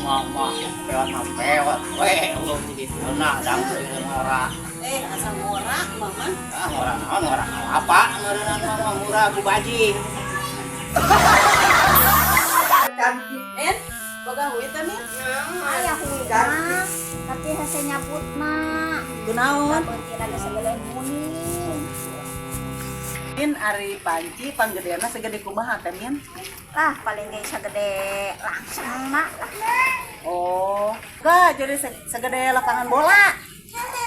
Mah mah pewat mah pewat we ulun di ditu nah dang ngora. Eh, asa ngora mama. Ah, ngora naon, ngora kalapa ngeureunana mah murah ku bajing. Cantik. En, boga huy teh, Min? Aya huy mah, tapi hese nyabut mah. Kunaon? Beutina ge segede muning. Min, ari panci panggedena segede kumaha teh, Min? Lah, paling ge sagede langsung mak lah. Oh, enggak jadi segede lapangan bola.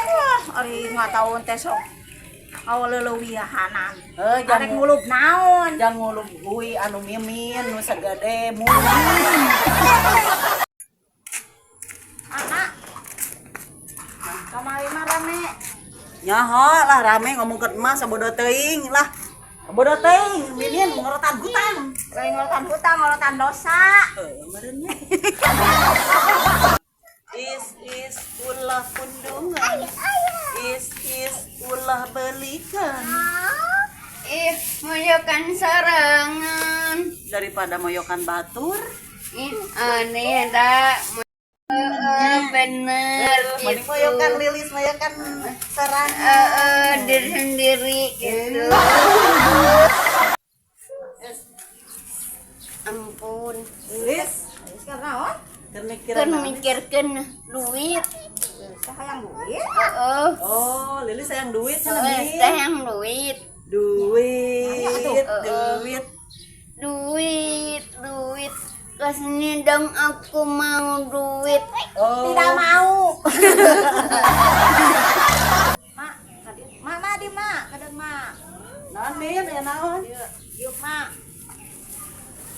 Wah, ari ngataun teh sok awal leuwihanan. Eh, Arek ngulub naon? Jang ngulub hui anu mimin nu segede muning. Anak. Kamari mah rame. Nyaho lah rame ngomong ke emak sabodo teuing lah. Sabodo teuing, mimin ngorotan hutang. Lain ngorotan hutang, ngorotan dosa. Eh, meureun nya. Is is ulah pundungan. Is is ulah belikan. Ih, moyokan sorangan. Daripada moyokan batur. Ih, aneh dah. Bener Mending gitu. moyokan lilis, moyokan sorangan. Diri sendiri gitu. Ampun. Lilis, Geus naon? keur mikiran Kan naon? mikirkan duit. Hayang duit. Heeh. Oh, Lilis sayang duit cenah, Min. Sayang duit. Duit, duit. Duit, duit. Kesini dong, aku mau duit. Oh. Tidak mau. Mak, tadi mak mak di mak, kadang mak. Naon, Min? Aya naon? Yuk mak.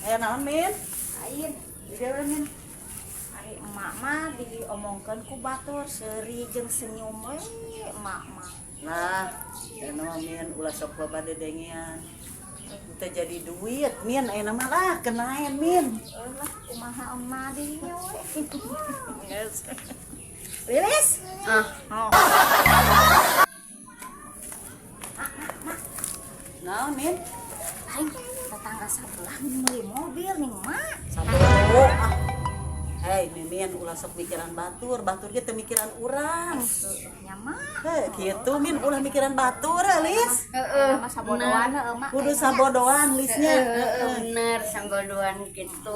Aya naon, Min? Lain. Di dieu, Min. Ari emak mah diomongkeun ku batur seuri jeung senyum we emak mah. Lah, ayeuna mah Min ulah sok loba dedengean. Teu jadi duit, Min, ayeuna mah lah kenaen, Min. Eueuh lah kumaha emak dinya we. Lilis. Ah, Oh. Naon, Min? Lain tetangga sebelah meuli mobil nih mak. Sabodo ah. Hei, Mimin, ulah sok mikiran batur, batur ge teu mikiran urang. Nya mak. Heh, kitu Min, ulah mikiran batur, Lis. Heeh. Masa bodohan heueuh mak. Kudu sabodoan Lisnya. Heeh, bener sanggodoan gitu.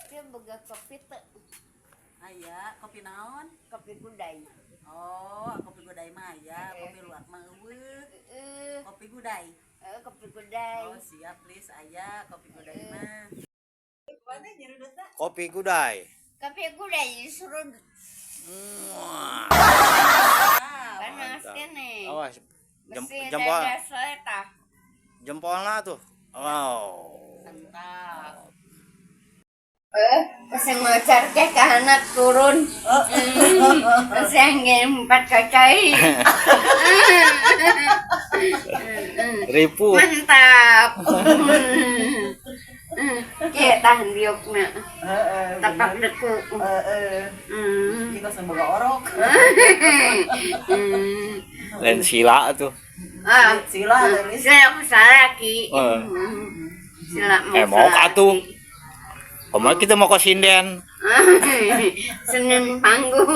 Dia boga kopi teu? Aya, kopi naon? Kopi gudai. Oh, kopi gudai mah aya, kopi luwak mah euweuh. Heeh, Kopi gudai. heeh, kopi gudai. Oh, siap Lis, aya kopi gudai mah. Kopi gudai. Kopi gudai disuruh panas kene. Awas. Besi Jempol dada seleta. jempolna tuh. Wow. Mantap. Saya mau cari ke anak turun. Saya ingin empat kacai. Ripu. Mantap. Kayak tahan biokna. Heeh. Tepak deku. Heeh. Iki kos boga orok. Lain sila tuh. Ah, Sila Lilis. saya aku salah ki. Eh. Sila mau Eh, mau salah, atuh. Ki. Kemarin kita mau ke sinden. Senin panggung.